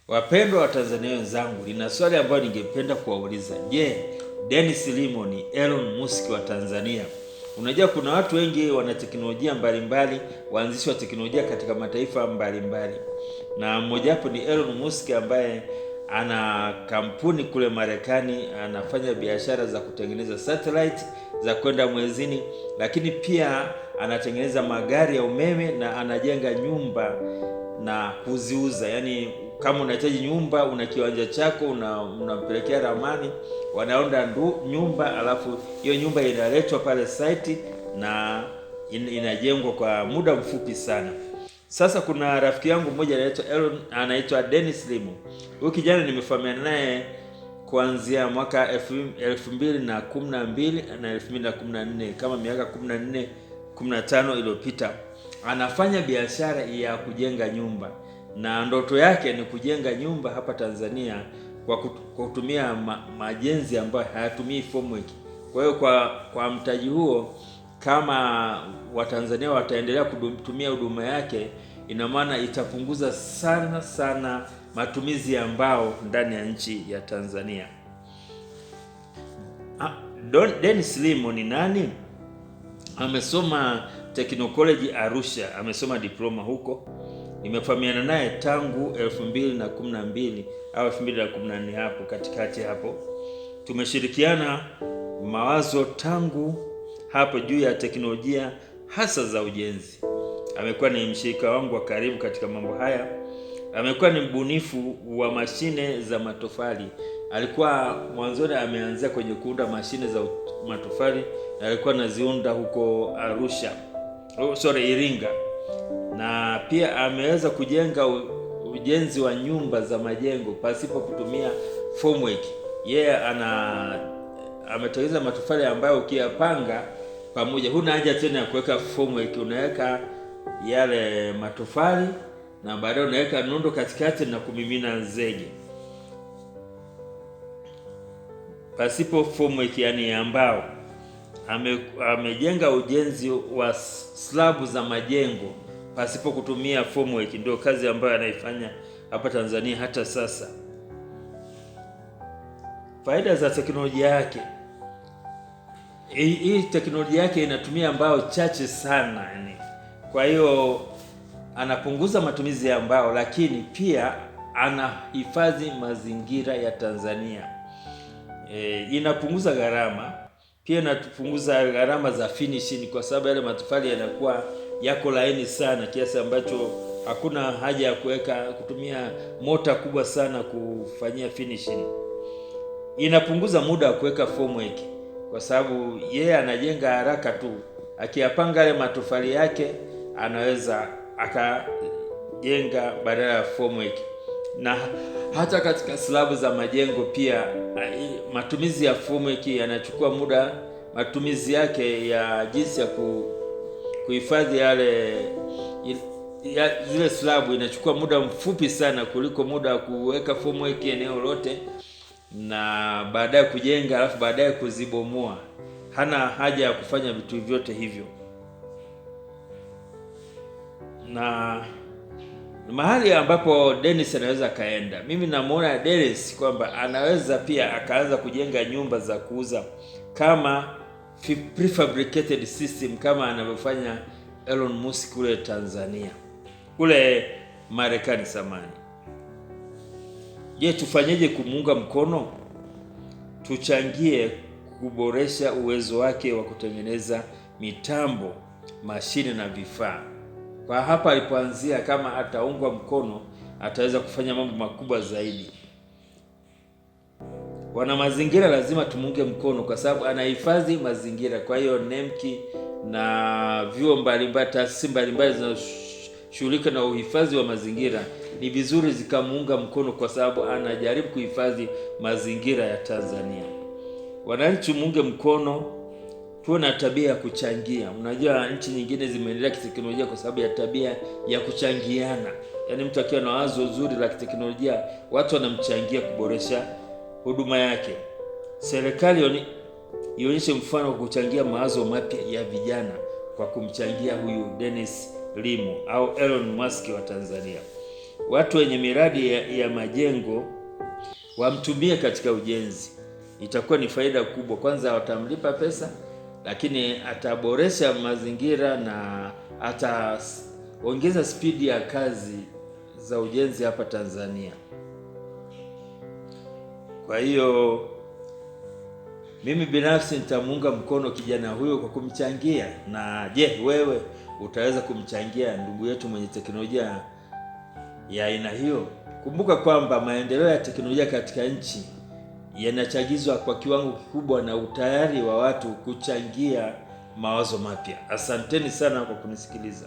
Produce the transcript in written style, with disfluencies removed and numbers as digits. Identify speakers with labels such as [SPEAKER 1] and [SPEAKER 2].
[SPEAKER 1] Wapendwa wa Tanzania wenzangu, nina swali ambayo ningependa kuwauliza. Je, Dennis Limo ni Elon Musk wa Tanzania? Unajua kuna watu wengi wana teknolojia mbalimbali, waanzishi wa teknolojia katika mataifa mbalimbali, na mmojawapo ni Elon Musk ambaye ana kampuni kule Marekani, anafanya biashara za kutengeneza satellite za kwenda mwezini, lakini pia anatengeneza magari ya umeme na anajenga nyumba na kuziuza. Yaani kama unahitaji nyumba, una kiwanja chako, unampelekea ramani, wanaunda nyumba, alafu hiyo nyumba inaletwa pale site na inajengwa kwa muda mfupi sana. Sasa kuna rafiki yangu mmoja anaitwa Elon, anaitwa Dennis Limo. Huyu kijana nimefahamiana naye kuanzia mwaka 2012 na 2014, kama miaka 14 15 iliyopita. Anafanya biashara ya kujenga nyumba na ndoto yake ni kujenga nyumba hapa Tanzania kwa kutumia majenzi ambayo hayatumii formwork. Kwa hiyo kwa mtaji huo, kama Watanzania wataendelea kutumia huduma yake, ina maana itapunguza sana sana matumizi ya mbao ndani ya nchi ya Tanzania. Dennis Limo ni nani? Amesoma Technology Arusha, amesoma diploma huko. Nimefahamiana naye tangu 2012 au 2014 hapo katikati hapo. Tumeshirikiana mawazo tangu hapo juu ya teknolojia hasa za ujenzi. Amekuwa ni mshirika wangu wa karibu katika mambo haya. Amekuwa ni mbunifu wa mashine za matofali. Alikuwa mwanzoni ameanzia kwenye kuunda mashine za matofali na alikuwa anaziunda huko Arusha. Oh, sorry, Iringa. Na pia ameweza kujenga ujenzi wa nyumba za majengo pasipo kutumia formwork. Yeye ametengeneza matofali ambayo ukiyapanga pamoja huna haja tena ya kuweka formwork, unaweka yale matofali na baadaye unaweka nondo katikati na kumimina zege pasipo formwork, yani ya mbao. Amejenga ujenzi wa slabu za majengo pasipo kutumia formwork. Ndio kazi ambayo anaifanya hapa Tanzania hata sasa. Faida za teknolojia yake, hii teknolojia yake inatumia mbao chache sana yani. Kwa hiyo anapunguza matumizi ya mbao, lakini pia anahifadhi mazingira ya Tanzania. Inapunguza gharama, pia inapunguza gharama za finishing, kwa sababu yale matofali yanakuwa yako laini sana kiasi ambacho hakuna haja ya kutumia mota kubwa sana kufanyia finishing. Inapunguza muda wa kuweka formwork, kwa sababu yeye anajenga haraka tu. Akiyapanga yale matofali yake anaweza akajenga badala ya formwork. Na hata katika slabu za majengo pia matumizi ya formwork yanachukua muda, matumizi yake ya jinsi ya kuhifadhi zile slabu inachukua muda mfupi sana kuliko muda wa kuweka formwork eneo lote na baadaye kujenga alafu baadaye kuzibomoa. Hana haja ya kufanya vitu vyote hivyo. Na mahali ambapo Dennis anaweza kaenda, mimi namuona Dennis kwamba anaweza pia akaanza kujenga nyumba za kuuza kama prefabricated system kama anavyofanya Elon Musk kule Tanzania, kule Marekani samani. Je, tufanyeje kumuunga mkono? Tuchangie kuboresha uwezo wake wa kutengeneza mitambo, mashine na vifaa. Kwa hapa alipoanzia, kama ataungwa mkono ataweza kufanya mambo makubwa zaidi. Wana mazingira lazima tumuunge mkono kwa sababu anahifadhi mazingira. Kwa hiyo NEMC na vyuo mbalimbali, taasisi mbalimbali zinazoshughulika na uhifadhi wa mazingira ni vizuri zikamuunga mkono kwa sababu anajaribu kuhifadhi mazingira ya Tanzania. Wananchi muunge mkono, tuwe na tabia ya kuchangia. Unajua nchi nyingine zimeendelea kiteknolojia kwa sababu ya tabia ya kuchangiana. Yaani mtu akiwa na wazo zuri la kiteknolojia, watu wanamchangia kuboresha huduma yake. Serikali ionyeshe mfano kwa kuchangia mawazo mapya ya vijana kwa kumchangia huyu Dennis Limo au Elon Musk wa Tanzania. Watu wenye miradi ya majengo wamtumie katika ujenzi, itakuwa ni faida kubwa. Kwanza watamlipa pesa, lakini ataboresha mazingira na ataongeza spidi ya kazi za ujenzi hapa Tanzania. Kwa hiyo mimi binafsi nitamuunga mkono kijana huyo kwa kumchangia. Na je, wewe utaweza kumchangia ndugu yetu mwenye teknolojia ya aina hiyo? Kumbuka kwamba maendeleo ya teknolojia katika nchi yanachagizwa kwa kiwango kikubwa na utayari wa watu kuchangia mawazo mapya. Asanteni sana kwa kunisikiliza.